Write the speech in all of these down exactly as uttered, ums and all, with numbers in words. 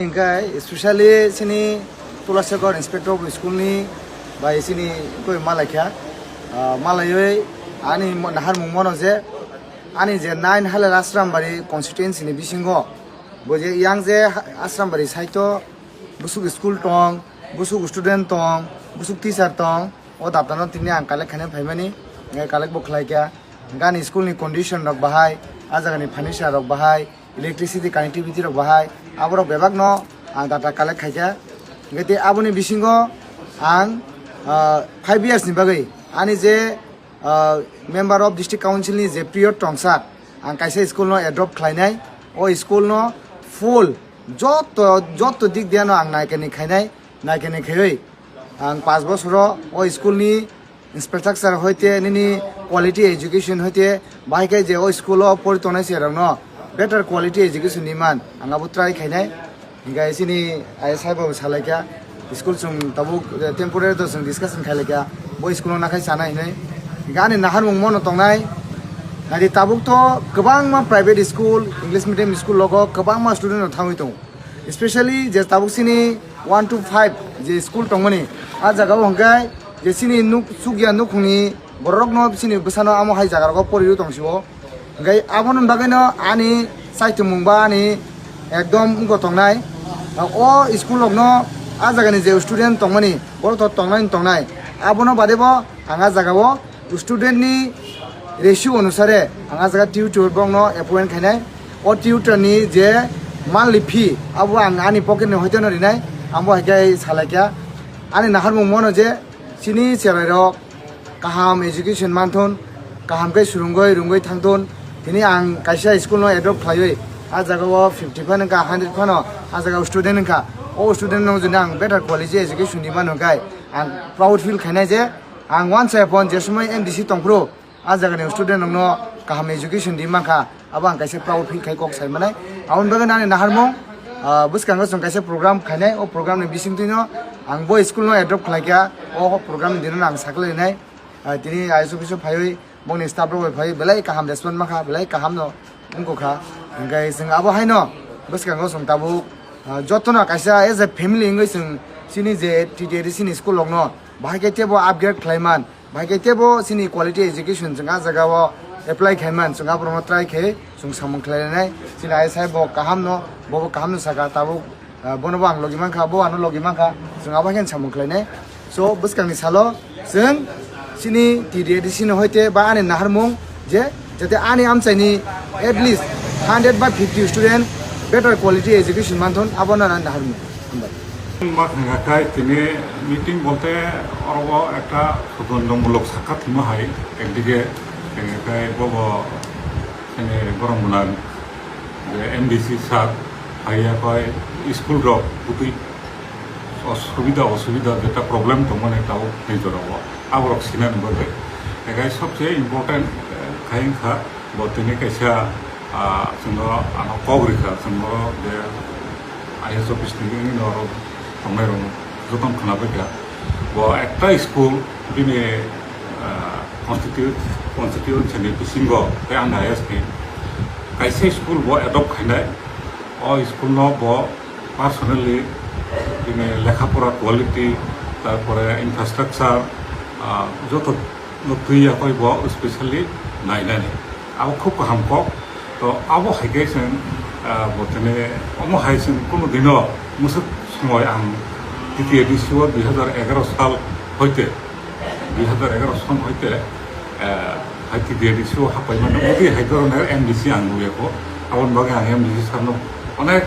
Hingke specially sini Tulasegor inspector of school ni bai sini koi malaikha, ah, malaiwi ani mo-, naharmung mono je ani je nine Halir Asrambari constituency ni bisingo bo je yang je ha-, Asrambari saito busuk school tong, busuk student tong, busuk teacher tong, o daptano tini ang collect khaina phaimani, hingke collect bo khlaikha. Gani school ni condition rok bahai, a jaga ni furniture rok bahai, electricity connectivity rok bahai, aborok bebak no ang data collect khaikha. Hingke te aboni bisingo ang, ah, five years ni bagwi ani je, ah, member of district council ni je period tongsak ang kaisa school no adopt khlainai, o school no full joto, joto dik diya no ang naikani khainai, naikani khaiwi ang paanch bosoro o school ni infrastructure hoite nini quality education hoite bahai khe je o school o pori tongnai se rokno better quality education ni man ang abo try khainai. Hingke sini ayesai bo salaikha school chwng tabuk temporary to chwng discussion khailaikha bo school o nakhai sana hinwi. Hingke ani naharmung mono tongnai nadi tabuk to kwbangma private school, English medium school logo kwbangma student rok thangwi tongo. Specially je tabuk sini one to five je school tongmani, a jaga o hingke je sini nuk chukya nukhungni borok no sini bwsano amo hai jaga rogo pori tong sio. Hingke aboni bagwi no ani saitumung ba ani ekdom wngkha tongnai. O school rok no a jaga ni je student tongmani borok to tongnai tongnai, abono bade bo ang a jaga o student ni ratio onusare ang a jaga tutor bokno appoint khainai. O tutor ni je monthly fee abo ang ani pocket ni hoite no rinai, ang bo hai khe salaikha. Ani naharmung mono je chini cherai rok kaham education manthun, kaham khe swrwngwi rwngwi thangthun. Tini ang kaisa school no adopt khlaiwi a jaga o fifty phano wngkha, hundred phano a jaga o student wngkha. O student no jodi ang better quality education di mano khe ang proud feel khainai je ang once upon je somoi M D C tongphuru, a jaga ni student rok no kaham education di mankha, abo ang kaisa proud feel khai kok sai manai. Aboni bagwi nani naharmung, ah, bwskango chwng kaisa program khainai, o program ni bisingtwi no ang bo school no adopt khlaikha, o program ni dino no ang sakhlainai. Ah, tini I S office o phaiwi bongni staff rok bai phaiwi belai kaham respond mankha, belai kaham no wngkha. Hingke chwng abo haino bwskango chwng tabuk, ah, jotono kaisa as a family wngwi chwng chini je T T A D C ni school rok no bahai khe teibo upgrade khlai man. Bahai khe teibo chini quality education chwng a jaga o apply khai man, chwng aborok no try khai chwng samung khlai nai. Chini ayesai bo kaham no, bo bo kaham no saka tabuk, ah, bono bo ang logi mankha, bo ano logi mankha, chwng abo khe samung khlai nai. So bwskang ni salo chwng chini T D A D C no hoite ba ani naharmung je jate ani amchai ni at least hundred ba fifty student better quality education manthon, abo no ani naharmung. Hambai. Ma thangkha khai tini meeting bolte oro ekta sotondromulok sakha thima hai ekdige thangkha khai bobo chini borok mwnang je M D C sir phaiya khai school rok bwtwi osubida osubida jeta problem tongmani tabuk tei jorao aborok sinani bagwi. Ekai sobse important khai wngkha. Bo tini kaisa, ah, chwngno ano kok rikha, chwngno je I S office ni wngwi norok tongnai rok jotono khwnabaikha. Bo ekta school bini, ah, constitu-, constituency ni bisingo tei ani I S ni kaisa school bo adopt khainai. O school no bo personally bini lekha pora quality, tarpore infrastructure, ah, joto no twi ya koi bo specially nainani. Abo khub kaham kok. To abo hai khe chwng, ah, bo tini omo hai chwng kunu dino mwswk somoi ang T T A D C o dui hazar egaroh sal hoite, dui hazar egaroh son hoite, ah, hai T T A D C o hapai mano. Modi hai dhoroner M D C ang nuya ko. Aboni bagwi ang M D C sir no onek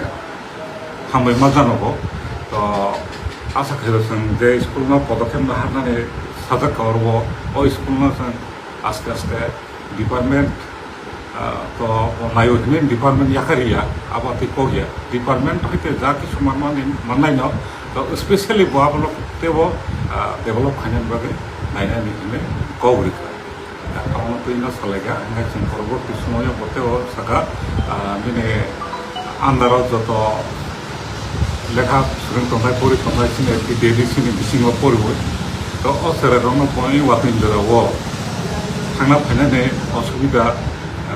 hambai ma janogo. To asa khairo chwng je school no podokhep no harnani sajak ka oro o school no chwng aste aste department, ah, to naio hinwi department yakariya abo tei kokya department hoite ja kisu manmani mannai no to specially bo abono tebo, ah, develop khainani bagwi nainani hinwi kok rikha. Abono twi no salaikha, hingkhe chwng poroborti somoio bo tei o sakha, ah, bini under o joto lekha swrwng tongnai, pori tongnai chini T T A D C ni bisingo poriwi. To o cherai rokno bo watwi jora o thangna phainani osubida,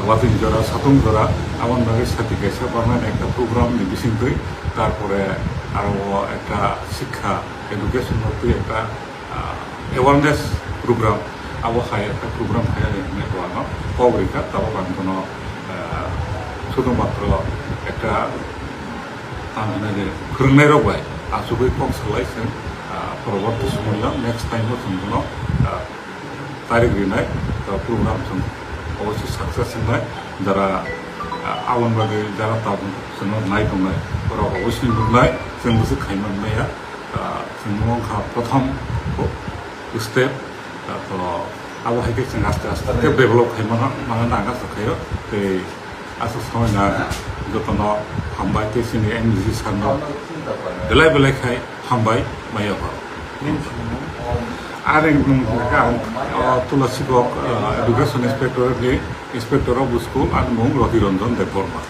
watwi jora, satung jora, Aboni bagwi sati kaisa barnani ekta program ni bisingtwi, tarpore aro o ekta sikha education no twi ekta, ah, awareness program, abo hai ekta program khainani hinwi bo ano kok rikha, tabuk ang bono, ah, sudhumatro ekta ang hinani phwrwngnairok bai achugwi kok salai chwng, ah, poroborti somoio next time o chwng bono, ah, tarik rinai, ah, program chwng obossi success wngnai, jara, ah, aboni bagwi jara tabuk chwngno nai tongnai, borok obossi nuknai, chwng bwswk khaimani maya, ah, chwng wngkha prothom step, ah, to abo hai khe chwng aste aste khe develop khaimano, mano nang aste khaio, tei aswk samai na jotono hambai tei chini M D C sir no belai belai khai hambai maya hor. Ani mung khe ang, ah, Tulasi Kok, ah, Education Inspector ni Inspector of School, ani mung Roti Ranjan Debbarma.